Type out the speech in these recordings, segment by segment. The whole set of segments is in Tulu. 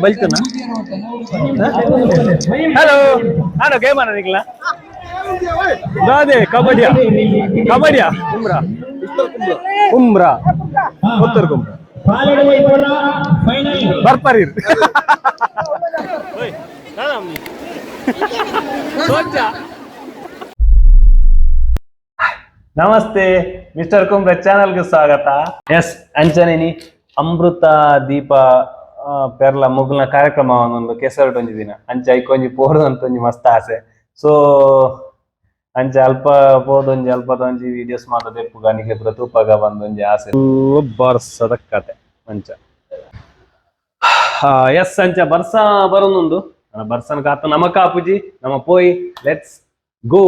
ಬಲ್ತನ. ಹಲೋ, ನಾನು ಗೇಮ್ ನಿಕ್ಲ ದಾದೆ? ಕಬಡ್ಡಿಯಾ? ಕಬಡ್ಡಿಯಾ? ಕುಮ್ರಾ ಕುಮ್ರಾ, ಉತ್ತರ ಕುಮ್ರಾ. ಬರ್ಪಾರಿ. ನಮಸ್ತೆ, ಮಿಸ್ಟರ್ ಕುಂಬ್ರ ಚಾನಲ್ಗೆ ಸ್ವಾಗತ. ಎಸ್, ಅಂಚನೇನಿ ಅಮೃತ ದೀಪ ಪೆರ್ಲ ಮುಗುಲ್ನ ಕಾರ್ಯಕ್ರಮ ಒಂದೊಂದು ಕೆಸರು ಒಂಜಿ ದಿನ ಅಂಚ ಐಕೊಂಜಿ ಪೋರ್ದು ಅಂತ ಒಂಜಿ ಮಸ್ತ್ ಆಸೆ. ಸೊ ಅಂಚ ಅಲ್ಪ ಪೋದೊಂಜಿ ಅಲ್ಪದ ಒಂಜಿ ವಿಡಿಯೋಸ್ ಮಾತ ದೆಪ್ಪುಗ, ನಿಕ್ಲೆ ಪೂರ ತೂಪಾಗ ಬಂದೊಂಜಿ ಆಸೆ. ಬರ್ಸದ ಕತೆ ಅಂಚ. ಎಸ್, ಅಂಚ ಬರ್ಸ ಬರೋನುಂಡು. ಬರ್ಸನ ಕಾತ ನಮ ಕಾಪುಜಿ, ನಮ್ಮ ಪೋಯಿ. Let's go.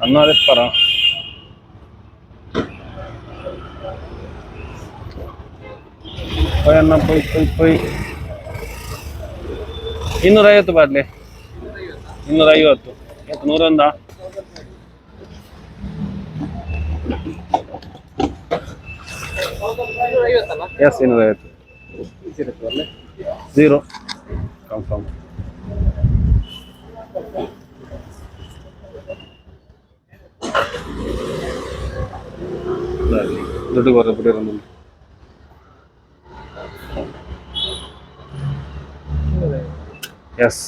ಅನ್ನೋದೆಪ್ಪರ ಪೋಯ್ ಅನ್ನ, ಪೋಯ್ ಪೋಯ್ ಪೋಯ್. 250 ಬಾಟ್ಲೆ, 250. ಎಷ್ಟು? 101? ಎಸ್, 250. Zero confirm. ದುಡ್ಡು ಬರ ಬಿಡಿರ. ಎಸ್.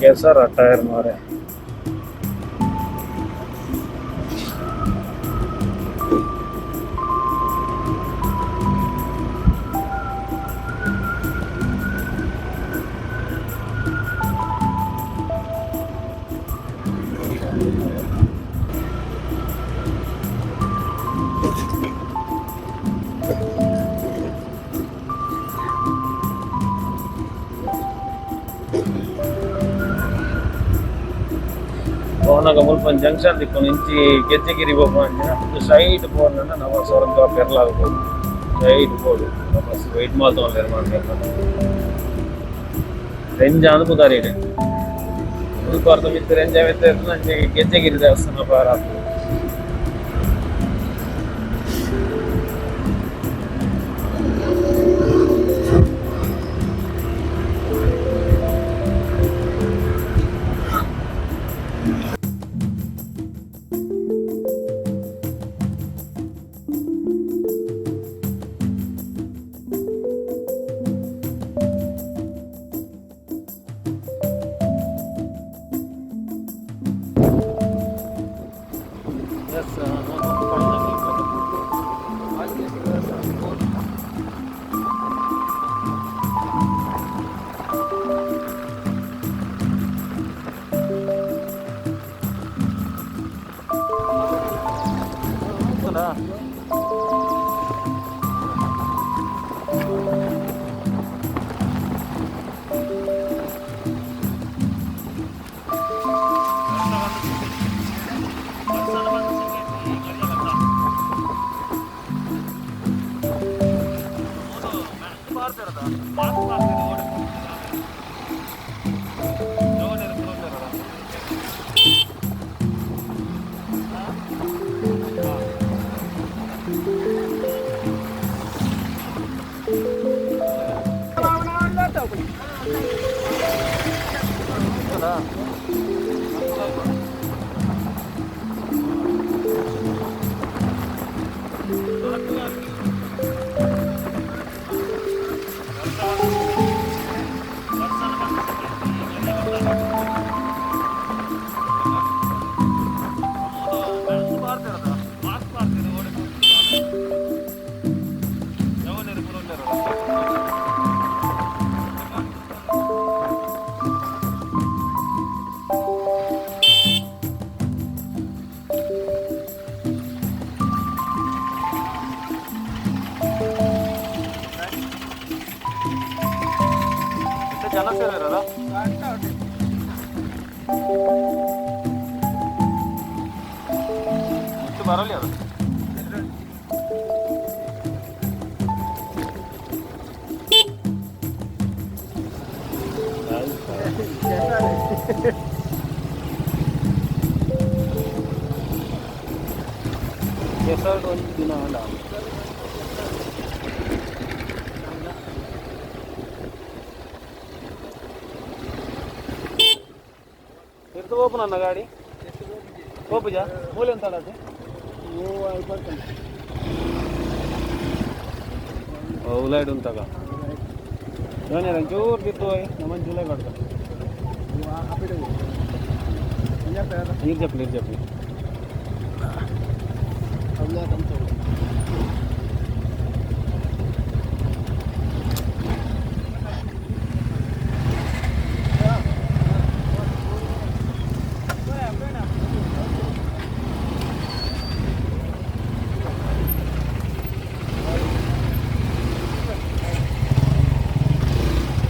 ಕೇಸರ್ ಟೈರ್ ಮಾರೆ. ಪೋನಗ ಮುಲ್ಪ ಜಂಕ್ಷನ್ ತಿಕ್ಕೊಂಡು ಇಂಚಿ ಗೆಜ್ಜೆಗಿರಿ ಪೋಪುನ ಸ್ಟ್ರೈಟ್ ಪೋನ ನಮ್ಮ ಸೊರಂಗ ಪೆರ್ಲಾಗ ಪೋದು. ಸ್ಟ್ರೈಟ್ ಪೋಡು. ಬಸ್ ವೆಯ್ಟ್ ಮಲ್ತೊಂದು ಮಾತ್ರ. ರೆಂಜ ಅಂದ್ ಪುದಾರಿಡೆ ಮುಲ್ಪ ಅರ್ಧ ಮಿತ್ತ್ ರೆಂಜ ಮಿತ್ತ್ ಅಂಚೆ ಗೆಜ್ಜೆಗಿರಿ ದೇವಸ್ಥಾನ ಪಾರ. ಜನ ಸೇರಿರಲ್ಲ. ಬರಲಿ ಅದು. ಕೆಸರು ಒಂದು ದಿನ ಅಲ್ಲ. ಎರ್ದು ಹೋಪು ನನ್ನ ಗಾಡಿ ಹೋಪುಜ ಮೂಲೆ ಅಂತ ಅದು. ಉಲಾಯ್ಡ್ ಉಂತಾಗ ಚೂರು ತಿತ್ತು ಹೋಯ್ ನಮ್ಮ ಜುಲೈ ಕಡ್ದ. ನೀರು ಚಪ್ಪಲಿ, ನೀರು ಚಪ್ಪಲಿ.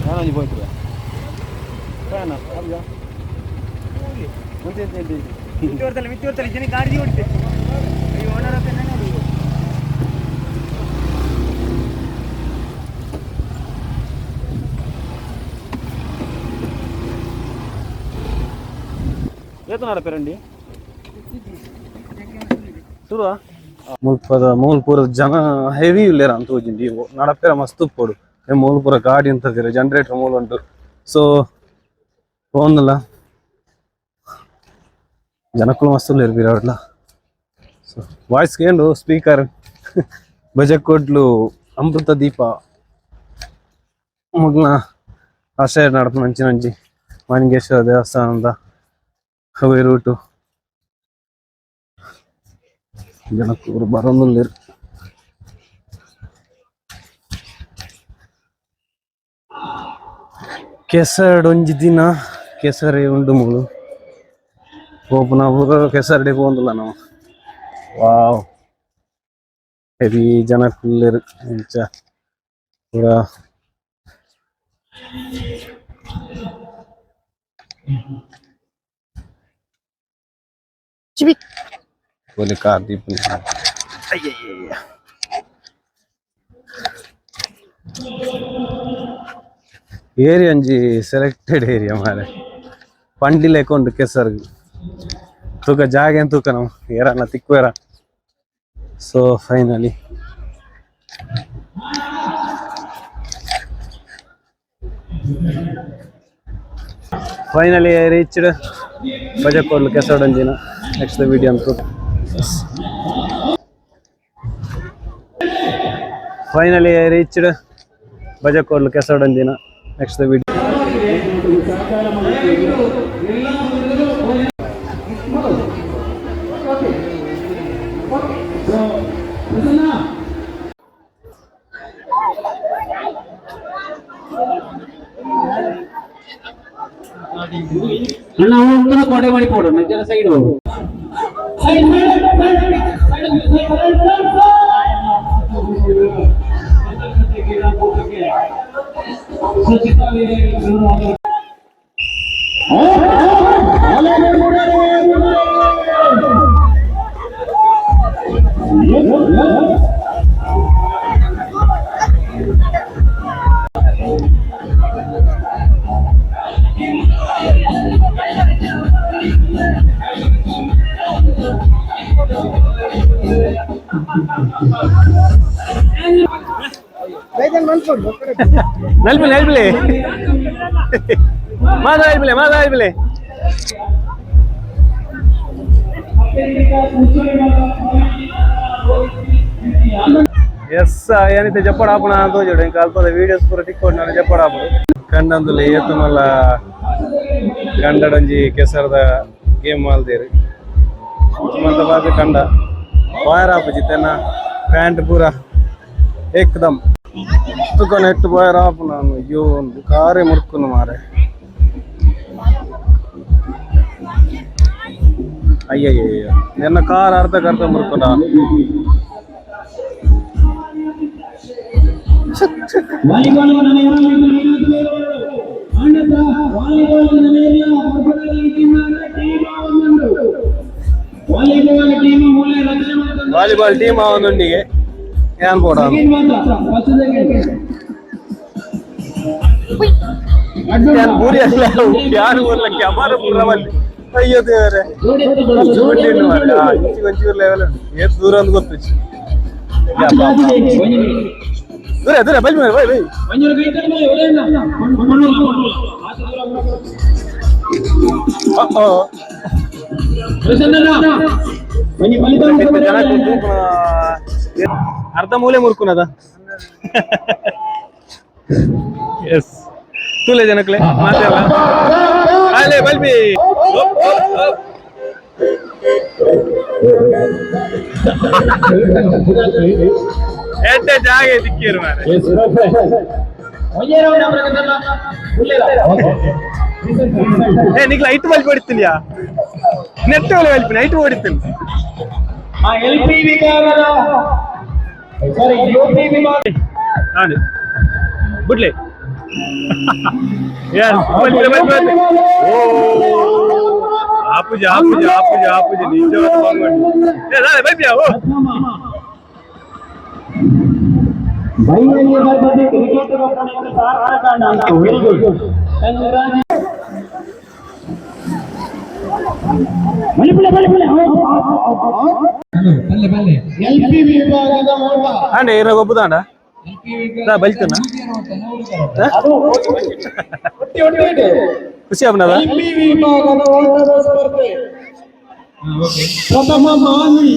ನಾನು ಹೋಯ್ತು ಫ್ಯಾನ ಅಲ್ಲ. ಮಿತ್ತೂರ್ತಲ್ಲಿ ಜನ ಗಾಡಿ ಹೊಡಿತೆ. ಓನರ್ ನೋಡಿ. ಏತು ನಡಪೇರಂಡಿ ಶುರುವ. ಮುಲ್ಪದ ಮೂಲ್ಪುರ ಜನ ಹೆವಿ ಉಲ್ಲೇರ ಅಂತ ತೋಜಿಂಡಿ. ನಡಪೇರ ಮಸ್ತ್ ಉಪ್ಪೊಡು. ಮೂಲ್ಪುರ ಗಾಡಿ ಅಂತದಿರ, ಜನರೇಟರ್ ಮೂಲ ಉಂಟು. ಸೊ ಪೋಂದಲ್ಲ ಜನಕ್ಕೂ ಮಸ್ತ್ ಉಲ್ಲೇರು ಬಿರಾಡ್ಲ. ಸೊ ವಾಯ್ಸ್ ಕೇಂಡು ಸ್ಪೀಕರ್ ಬಜಕೋಡ್ಲು ಅಮೃತ ದೀಪ ಮುಗ್ನ ಆಶ್ರಯ ನಡಪು ನಂಚಿ ನಂಚಿ ಮಾನಿಂಗೇಶ್ವರ ದೇವಸ್ಥಾನದ ಹವೆ ರೂಟು. ಜನಕ್ಕೂ ಬರೋದಿಲ್ಲ. ಕೆಸರ್ಡ್ ಒಂಜಿ ದಿನ ಕೆಸರೆ ಉಂಡು ಮೂಲು ಪೋಪುನ ಕೆಸರ್ಡೆ ಪೋಂದುಲ್ಲ ನಾವು. ವಾವ್, ಹೆವಿ ಜನ ಕುಲ್ಲೆರ್ ಇಂಚ ಪೂರ. ಬೋಲೆ ಕಾರ್ ದೀಪುನ. ಅಯ್ಯಯ್ಯಯ್ಯ, ಏರಿಯಾ ಒಂಜಿ ಸೆಲೆಕ್ಟೆಡ್ ಏರಿಯಾ ಮಾರೆ. ಪಂಡಿಲೆಕ ಉಂಡು ಕೆಸರ್ಗ್. ತೂಕ ಜಾಗೆ ತೂಕ ನಾವು ಏರನ ತಿಕ್ಕುವೆರ. So finally finally reached Bajakodlu ಕೆಸರಡಂಜಿನ. Next video ಅಂತ. ಫೈನಲಿ ರೀಚ್ಡ್ ಬಜಕೋಡ್ಲು ಕೆಸರಡಂಜಿನ. Next video. ಅಣ್ಣ ಒಂದು ಕೊಡೆ ಮಾಡಿ ಕೊಡು ಜನ ಸೈಡ್ ಹೋಗು. ನಲ್ಬಿಲೆ ನಲ್ಬಿಲೆ ಮಾದ ನಲ್ಬಿಲೆ ಮಾದ ನಲ್ಬಿಲೆ. ಎಸ್, ಏನಿತ್ತೆ ಜಪ್ಪಡ ಆಪುಣ ಅಂತ ತೋಜೋಡು. ಇಂಕ ಅಲ್ಪದ ವೀಡಿಯೋಸ್ ಪೂರ ತಿಕ್ಕೊಂಡು ನಾನು ಜಪ್ಪಡ ಆಪುಡು. ಕಂಡಂದುಲೆ ಏತು ಮಲ್ಲ ಕಂಡಡೊಂಜಿ ಕೆಸರದ ಗೇಮ್ ಮಲ್ದೇರು. ಮಂತ ಬಾಜು ಕಂಡ ಬಾಯರ್ ಆಪುಜಿ ತೆನ್ನ ಪ್ಯಾಂಟ್ ಪೂರ ಏಕದಮ್ ತುಕೊನ ಎಟ್ಟು ಬಾಯರ್ ಆಪು. ನಾನು ಅಯ್ಯೋ ಒಂದು ಕಾರೇ ಮುರ್ಕುನು ಮಾರೆ. ಅಯ್ಯಯ್ಯಯ್ಯೋ, ನಿನ್ನ ಕಾರ್ ಅರ್ಧಕ್ಕೆ ಅರ್ಧ ಮುರ್ಕೊಂಡ. Volleyball team ಅವನೊಂದಿಗೆ ಏನ್ ಬೋಡ ಪೂರಿ ಅಲ್ಲ, ಯಾರು ಊರ್ಲ ಕ್ಯಾಮರಾ ಪೂರ ಬಲ್ಲಿ. ಅಯ್ಯೋ ದೇವರೇ, ಇಂಚಿ ಒಂಚೂರು ಲೆವೆಲ್ ಏತ್ ದೂರ ಅಂತ ಗೊತ್ತು. ದೂರ ದೂರ ಬಲ್ ಬೈ ಬೈ. ಅರ್ಧ ಮೂಲೆ ಮುರ್ಕುನದ. ಎಸ್, ತೂಲೆ ಜನಕ್ಲೆ ಮಾತೆಲ್ಲ ಅಲೆ ಬಲ್ಬಿ. ಎಡ್ಡೆ ಜಾಗೆ ದಿಕ್ಕಿರು ಮಾರೆ. ಏ ನಿಕ್ಲ ಐಟ್ ಬಲ್ಬಿ ಹೊಡಿತೀನಿಯಾ? ನೆಟ್ ಒಲೆ ಬಲ್ಪಿನ ಐಟ್ ಹೊಡಿತೀನಿ. ಎಲ್ ಪಿ ವಿಭಾಗದ, ಸಾರಿ, ಯುಪಿ ವಿಭಾಗ. ನಾನು ಬಿಡ್ಲಿ. S, pulpy pulpy pulpy. ಓ, ಆಪುಜಿ ಆಪುಜಿ ಆಪುಜಿ ಆಪುಜಿ, ನಿಜವಾದ ಬಂಗೊಂಡು. ಏ ನಾಳೆ ಬಲ್ಪಿಯಾ? ಓ ಕ್ರಿಕೆಟ್ ವೆರಿ good. LP ವಿಭಾಗದ ಓಟ. ಅಂಡೆ ಇರ ಗೊಬ್ಬುದಾಂಡ ಬಲ್ತನ ಖುಷಿ ಆಪ್ನದ. ಎಲ್ಪಿ ವಿಭಾಗದ ಓಟದ ಸ್ಪರ್ಧೆ, ಪ್ರಥಮ ಮಾನ್ವಿ.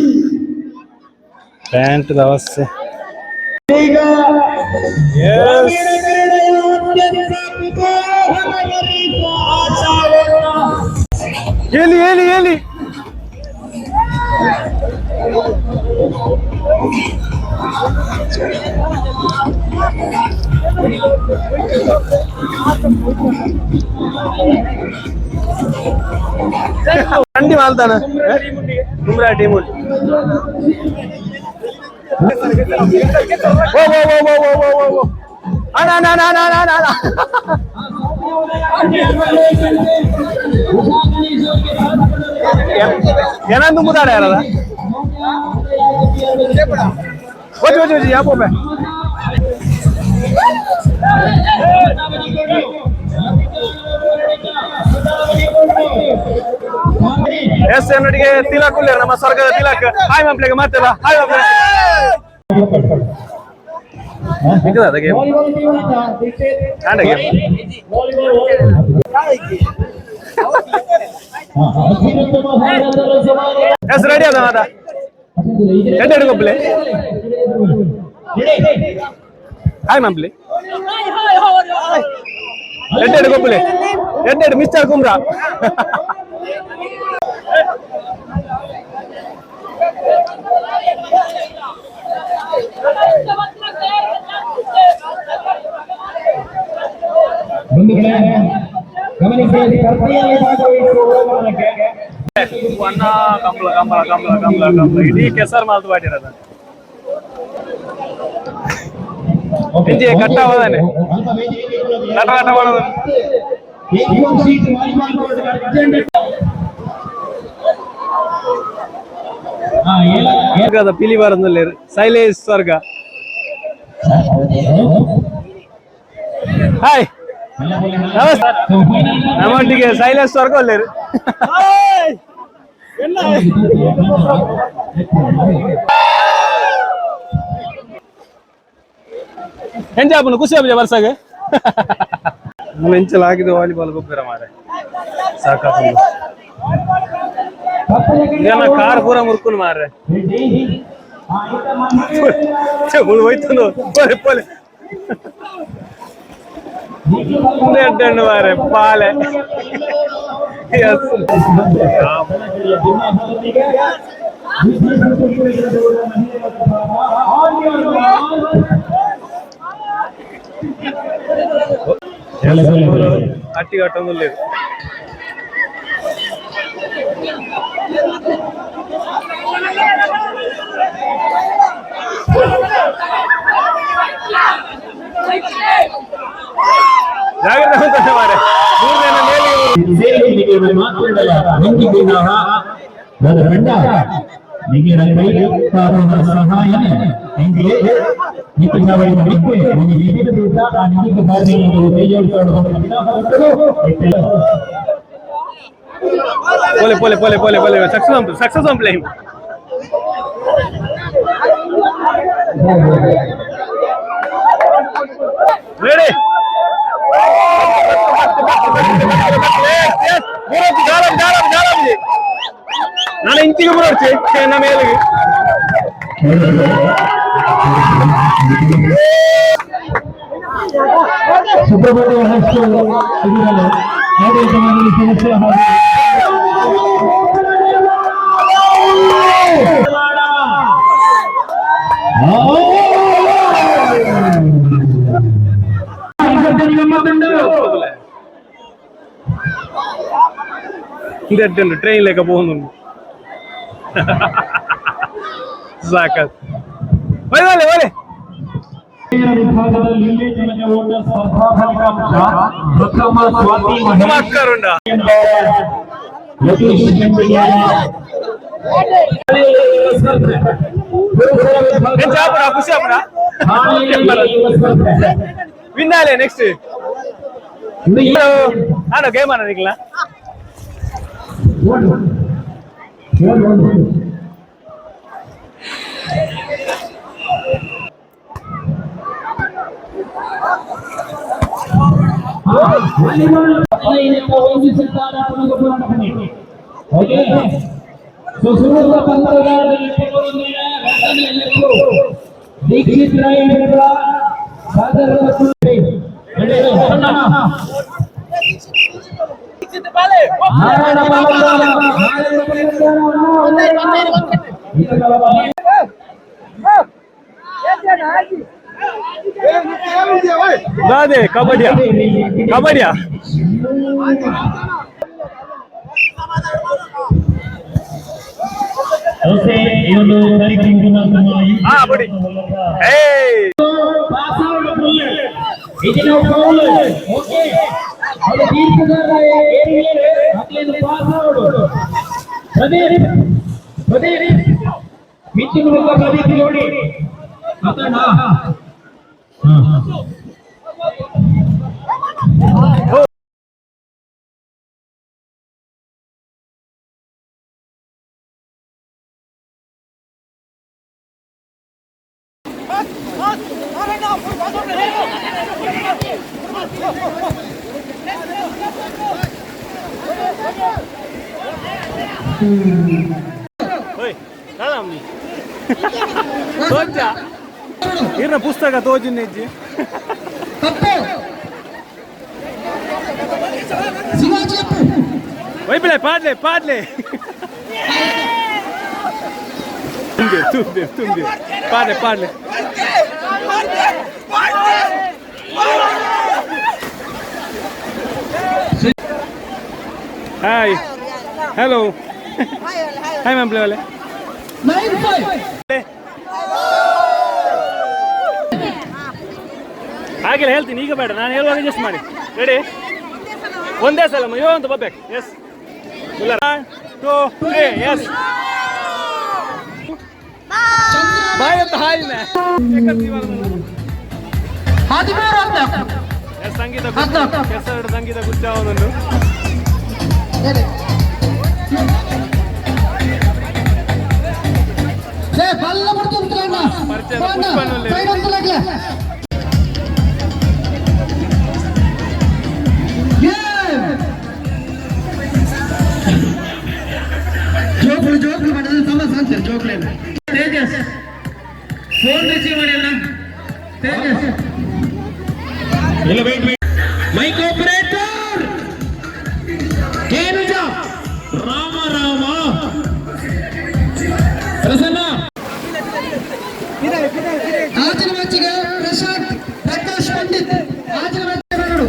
ಪ್ಯಾಂಟ್ ಅವಸ್ಥೆ. ಈಗ ಗ್ರಾಮೀಣ ಕ್ರೀಡೆಯ ಅತ್ಯಂತ ಕುತೂಹಲಭರಿತ ಆಟವನ್ನ ಹೇಳಿ ಹೇಳಿ ಹೇಳಿ. ಅಂಡಿ ಮಾಲ್ತಾನ ಕುಮ್ರಾ ಟೀಮ್. ಓ ಓ ಓ ಓ ಓ ಓ ಓ, ಅಣ್ಣ ಅಣ್ಣ ಅಣ್ಣ ಅಣ್ಣ ಅಣ್ಣ ಅಣ್ಣ. ಏನಂದು ಮುದಾಡ ಯಾರದ? ಓಜಿ ಓಜಿ ಓಜಿ, ಯಾಪೋಬೆ. ಎಸ್, എന്നೊಟ್ಟಿಗೆ ತಿಲಕ್ ಉಲ್ಲೇರ್, ನಮ್ಮ ಸ್ವರ್ಗದ ತಿಲಕ್. ಹಾಯ್ ಮಂಪ್ಲೆಗೆ ಮತ್ತೆ ಬಾ. ಹಾಯ್ ಮಂಪ್ಲೆ. ನಿಕ್ಕದ ಗೇಮ್ ಆಂಡ game. S, ready ಅದ ಮಾತ. ಎಡ್ಡೆಡು ಗೊಬ್ಬಲೆ. ಹಾಯ್ ಮಂಪ್ಲಿ, ಎಡ್ಡೆಡು ಗೊಬ್ಬಲೆ, ಎಡ್ಡೆಡು ಮಿಸ್ಟರ್ ಕುಮ್ರಾ. ಬಂಧುಗಳೇ, ಗಮನಿಸಿ, ಸ್ಪರ್ಧೆಯಲ್ಲಿ ಭಾಗವಹಿಸುವವರಿಗೆ ಅಣ್ಣ, ಕಂಬಳ ಕಂಬಳ ಕಂಬಳ ಕಂಬಳ ಕಂಬಳ, ಇಡೀ ಕೆಸರು ಮಾಲ್ತು ಬಾಟಿರೋದ. ಇಂಜಿ ಕಟ್ಟ ಹೋದಾನೆ ನಟ ನಟ ಮಾಡೋದು. ಸ್ವರ್ಗದ ಪಿಲಿ ಬಾರದಲ್ಲೇರು ಶೈಲೇಶ್ ಸ್ವರ್ಗ. ಹಾಯ್, ನಮಸ್ತೆ. ನಮ್ಮೊಟ್ಟಿಗೆ ಶೈಲೇಶ್ ಸ್ವರ್ಗ ಒಲ್ಲೇರು. ಎಂಜ ಆಪುನು? ಖುಷಿ ಆಪುಜ ಬರ್ಸಾಗ? ಎಂಚಲ ಹಾಕಿದ್ದು ವಾಲಿಬಾಲ್ ಗೊಬ್ಬರ ಮಾರೆ, ಸಾಕಾಪುಂಡು. ಇದನ್ನ ಕಾರ್ ಪೂರ ಮುರ್ಕುನು ಮಾರ್ರೆ. ಮುಳು ಹೋಯ್ತು, ಪೋಲೆ ಪೋಲೆ. ಎಡ್ಡೆಣ್ಣು ಮಾರ್ರೆ, ಪಾಲೆ. ಎಸ್. ಅಟ್ಟಿ ಕಟ್ಟೊಂದು. ಜಾಗ್ರತೆ ಉಂಟು ಮಾರ್ರೆ. ಮೂರು ಜನ ಮೇಲೆ. ನಿಗಿನ ಕೈ ಸಹಾಯ ಎಂಗ್ಲೇ ನಿತ್ಯವಾಗಿ ನಿಕ್ಕೆ ಒಂದು ವಿವಿಧ ದೂತ ಆ ನಿಧಿಗೆ ಬಾರಿಯನ್ನು ಪೋಲೆ ಪೋಲೆ ಪೋಲೆ ಪೋಲೆ ಪೋಲೆ ಸಕ್ಸಸ್ ಸಕ್ಸಸ್ ಪ್ಲೇ. ರೆಡಿ. ನಾನು ಇಂಚಿಗೆ ಬರೋಡ್ಚಿ ನಮ್ಮ ಮೇಲಿಗೆ. ಸುಬ್ರಹ್ಮಣ್ಯ ಹೈಸ್ಕೂಲ್ ಇದರಲ್ಲಿ ಆಡಳಿತ ಮಂಡಳಿ ಸದಸ್ಯ ಹಾಗೂ ಇಂದೆಡ್ಡು ಟ್ರೈನ್ ಲೆಕ್ಕ പോകുന്നുണ്ട് ಸಾಕತ್ ಒಲೆ ಒಲೆ. ವಿಭಾಗದಲ್ಲಿ ಓಟ ಸ್ಪರ್ಧಾ ಫಲಿತಾಂಶ ಪ್ರಥಮ ಸ್ವಾತಿ ಮಹೇಶ್ ನಮಸ್ಕಾರ. ಯತೀಶ್ ಸ್ಪರ್ಧೆ ಪುರುಷರ ವಿಭಾಗದ ಆಪುಣ ಖುಷಿ ಆಪುಣ. ಸ್ಪರ್ಧೆ ವಿನ್ನಾಲೆ ನೆಕ್ಸ್ಟ್ ನಾನು ಗೇಮ್ ಅನ್ನೋದಿಲ್ಲ. ಓಡು ಓಡು ಓಡು. ಓಕೆ, ಸೊ ಸುರುತ್ತ ದೀಕ್ಷಿತ್ ರಾಯ್ ಸಾಗರ್ ಮತ್ತು ನಾರಾಯಣ. ದಾದೆ ಕಬಡ್ಡಿಯ ಕಬಡ್ಡಿಯ. ಓಕೆ, ಈ ಒಂದು ಕಾರ್ಯಕ್ರಮವನ್ನು ನಮ್ಮ ಹಾ ಬಿಡಿ ಏಯ್. ಇದನ್ನ ಫೌಲ್. ಓಕೆ, ಅದು ತೀರ್ಪುಗಾರ ಏರಿಯೇ ಅದೇನು ಪಾಸ್ ಔಟ್. ಪ್ರದೀಪ್, ಪ್ರದೀಪ್ ಮಿಂಚಿನ ಮುಖ ಪ್ರದೀಪ್ ನೋಡಿ ಅದನ್ನ. ಹಾ. ಓಯ್ ದಾದಾಮ್ನಿ ತೋಜ ಇರ್ನ ಪುಸ್ತಕ ತೋಜುನ್ನೆಜ್ಜಿ. ವೈಬಿಳೆ ಪಾಡ್ಲೆ ಪಾಡ್ಲೆ ತುಂಬೆ ತುಂಬೆ ತುಂಬೆ ಪಾಡ್ಲೆ ಪಾಡ್ಲೆ. Hi, hello, hi ma'am. Play ವಾಲೆ ಹಾಗೆಲ್ಲ ಹೇಳ್ತೀನಿ, ಈಗ ಬೇಡ. ನಾನು ಹೇಳುವಾಗ ಅಡ್ಜಸ್ಟ್ ಮಾಡಿ. ರೆಡಿ? ಒಂದೇ ಸಲ ಅಯ್ಯೋ ಅಂತ ಬರ್ಬೇಕು. ಎಸ್, ಇಲ್ಲ, 1 2 3. ಎಸ್, ಬಾಯ್ ಅಂತ. ಹಾಯ್. ಎಸ್, ಸಂಗೀತ ಕೆಸರು ಸಂಗೀತ ಗುಚ್ಚ ಒಂದೊಂದು. ಪರಿಚಯದ ಪುಷ್ಪನಲ್ಲಿ. ಜೋಕ್ಲು ಜೋಕ್ಲು ಮಾಡಿದ್ರೆ ಸಮಸ್ಯೆ ಅಂತಾರೆ ಜೋಕ್ಲೇನು. ತೇಜಸ್, ಫೋನ್ ರಿಸೀವ್ ಮಾಡಿ ಅಣ್ಣ. ತೇಜಸ್. ಇಲ್ಲ, ವೇಟ್ ವೇಟ್. ಮೈಕ್ ಆಪರೇಟರ್ ಕೇನುಜ ರಾಮ ರಾಮ ಪ್ರಸನ್ನ. ಆಚಿನ ಮ್ಯಾಚಿಗೆ ಪ್ರಶಾಂತ್ ಪ್ರಕಾಶ್ ಪಂಡಿತ್ ಆಚಿನ ಮ್ಯಾಚ್ ನೋಡು.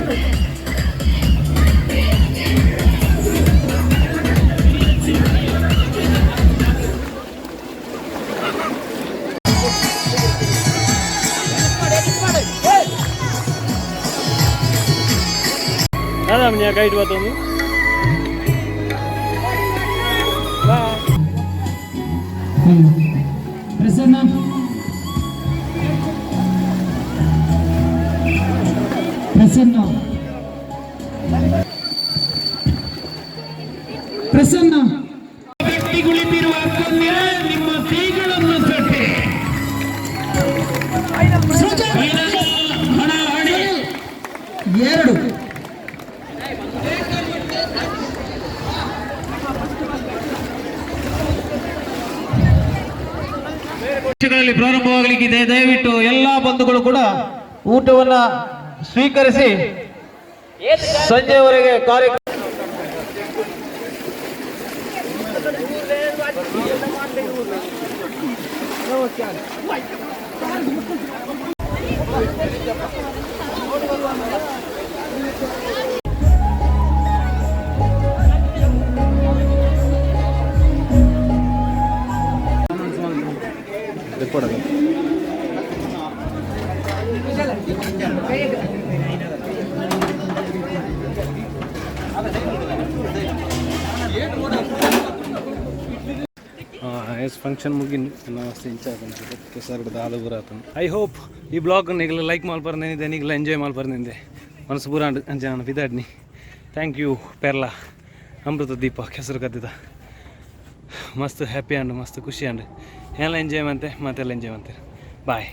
ದಾದಾಮ್ನಿ ಗೈಡ್ ಬತ್ತೊಂದು. ಪ್ರಸನ್ನ. ಪ್ರಸನ್ನ, ಪ್ರಸನ್ನ. ಗಟ್ಟಿಗುಳಿತಿರುವ ನಿಮ್ಮ ಕೈಗಳನ್ನು ತಟ್ಟಿ. ಹಣ ಹಣಿ ಎರಡು. ನಿಮಿಷಗಳಲ್ಲಿ ಪ್ರಾರಂಭವಾಗಲಿಕ್ಕಿದೆ. ದಯವಿಟ್ಟು ಎಲ್ಲಾ ಬಂಧುಗಳು ಕೂಡ ಊಟವನ್ನ ಸ್ವೀಕರಿಸಿ ಸಂಜೆವರೆಗೆ ಕಾರ್ಯಕ್ರಮ. ರೆಕಾರ್ಡ್. ಎಸ್, ಫಂಕ್ಷನ್ ಮುಗಿನ್ ನಮಸ್ತೆ. ಇಂಚ ಕೆಸರು ದಾದ ಪೂರ. I hope ಈ ಬ್ಲಾಗ್ ನಿಗ್ಲ ಲೈಕ್ ಮಲ್ಪರ್ನೇನಿದೆ, ನಿಗ್ಲ ಎಂಜಾಯ್ ಮಲ್ಪರ್ನಿಂದೆ ಮನಸ್ಸು ಪೂರ ಅಂಚ ನಾನು ಬಿದಾಡ್ನಿ. Thank you Perla ಅಮೃತ ದೀಪ ಕೆಸರು ಕದ್ದಿದ. ಮಸ್ತ್ ಹ್ಯಾಪಿ ಆಂಡ್, ಮಸ್ತ್ ಖುಷಿ ಆಂಡ್. ಎಲ್ಲ ಎಂಜಾಯ್ ಮಂತೆ, ಮತ್ತೆಲ್ಲ ಎಂಜಾಯ್ ಮಂತೆ. ಬಾಯ್.